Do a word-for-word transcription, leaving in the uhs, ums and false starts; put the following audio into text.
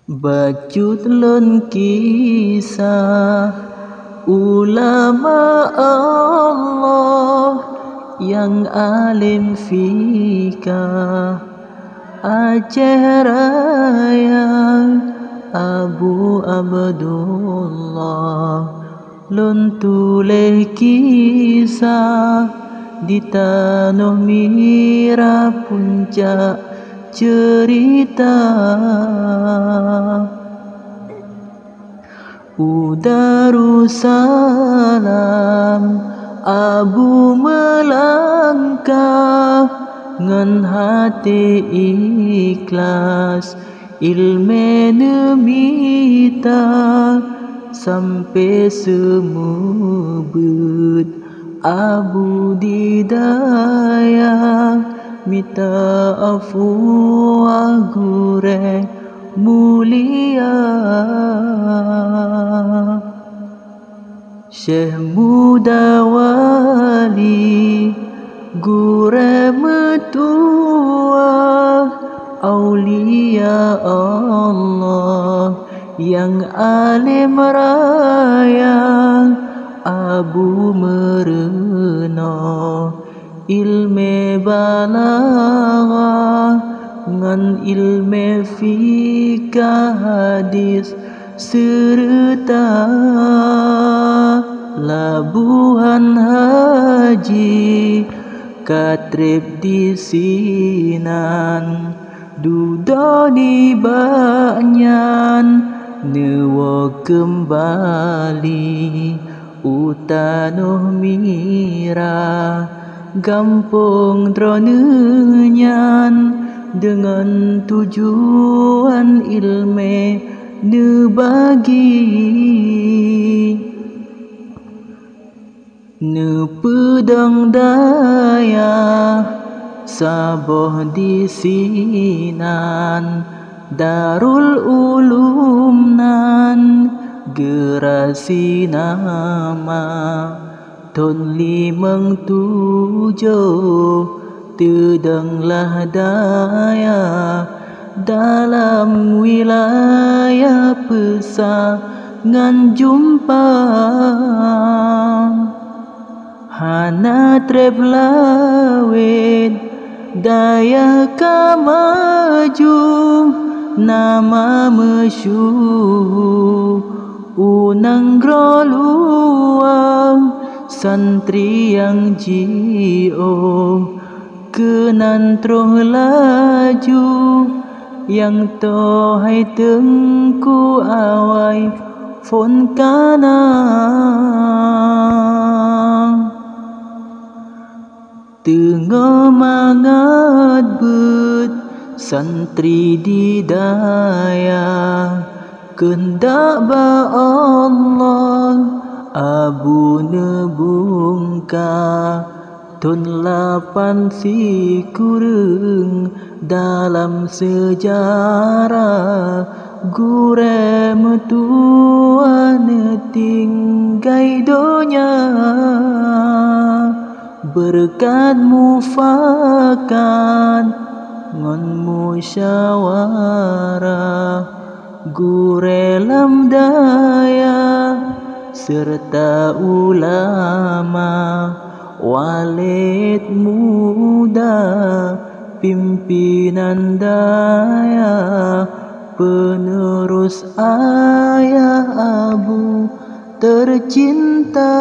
Bacut lôn kisah ulama Allah nyang além fikah Aceh Raya, Abu Abdullah. Lôn tuléh kisah di tanoh Mira puncak ceurita. U Darussalam Abu meulangkah ngon haté ikhlas, ileumé neumita sampoe seumeubeuet. Abu di dayah mita afwa gurée mulia. Syekh Muda Wali, gurée meutuwah, aulia Allah nyang além raya, Abu meureunoe ileumé balaghah ngon ileumé fikah hadis seureuta. Labuhan Haji ka treb disinan, dudoe nibak nyan neuwoe keumbali u tanoh Mira, gampông droeneuh nyan, deungon tujuan ileumé neubagi. Neupeudong dayah saboh disinan, Darul Ulum nan geurasi nama. Thon limong tujoh teudonglah dayah dalam wilayah Peusa ngon Jumpang. Hana treb lawét dayah ka maju, nama meusyeuhu u nanggroe luwa, santri nyang jiôh keunan troh laju, nyang toh hai teungku awai phon kana. Teungoh mangat beuet santri di dayah, keundak bak Allah Abu neubungka. Thon lapan sikureueng dalam seujarah, gurée meutuwah neutinggai donya. Beureukat mufakat ngon musyawarah, gurée lam dayah seureuta ulama, walét muda, pimpinan dayah, peuneurus ayah Abu teucinta.